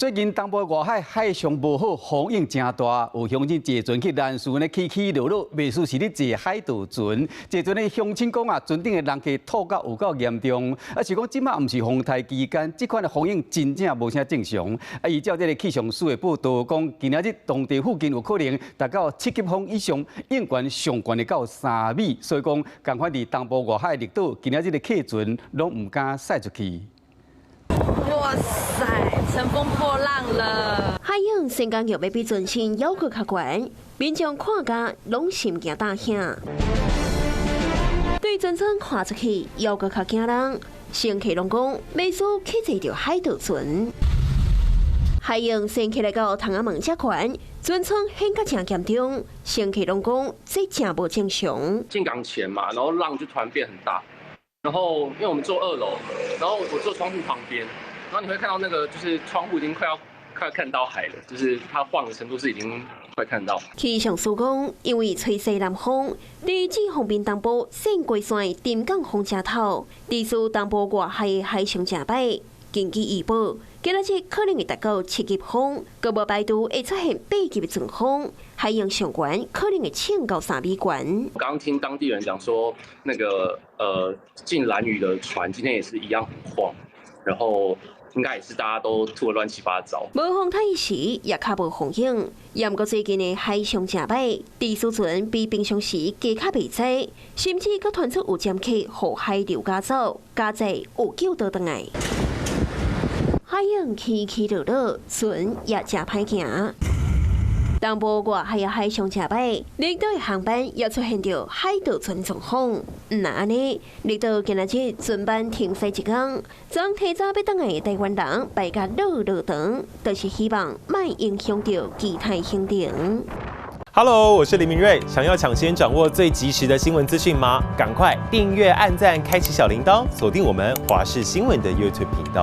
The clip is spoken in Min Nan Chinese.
最近東部外海海象無好，風湧誠大，有鄉親坐船去蘭嶼呢，起起落落，袂輸是咧坐海盜船。坐船的鄉親講啊，船頂的人客吐甲有夠嚴重，啊是講這馬毋是風颱期間，這款的風湧真正無啥正常。啊，依照這个氣象署的報道講，今仔日當地附近有可能達到7級風以上，湧懸上懸會到3米，所以講，仝款佇東部外海綠島，今仔日的客船攏毋敢駛出去。哇塞，乘風破浪了！海湧先講欲比船身猶閣較懸，民眾看甲攏心驚膽響。對船艙看出去，猶閣較驚人。乘客攏講，袂輸去坐著海盜船。海湧升起來到窗仔門遮懸，船艙顯較誠嚴重。乘客攏講，這誠無正常。進港前嘛，然後浪就突然變很大，然後因為我們坐二樓，然後我坐窗戶旁邊。然後你會看到那個，就是窗戶已經快要看到海了，就是它晃的程度是已經快看到。氣象署講，因為吹西南風，佇這方面東部線過線沉降風誠透，致使東部外海的海象誠歹。根據預報，今仔日可能會達到7級風，閣無排除會出現8級的陣風，海湧上懸可能會衝到3米懸。我剛剛聽當地人講說，那個進蘭嶼的船今天也是一樣很晃，然後應該也是大家都吐得亂七八糟。無風颱時也較無風險，毋過最近的海象誠歹，致使船比平常時加較袂載，甚至閣傳出有針客予海流咬走，佳哉有救倒轉來。海湧起起落落，船也誠歹行。東部外海海象誠歹，離島的航班也出現著海盜船狀況。毋但按呢，離島今仔日船班停駛一工，昨提早欲轉來的台灣人排甲落落長，就是希望莫影響著其他行程。 Hello，我是林明瑞，想要搶先掌握最及時的新聞資訊嗎？趕快訂閱、按讚、開啟小鈴鐺，鎖定我們華視新聞的 YouTube 頻道。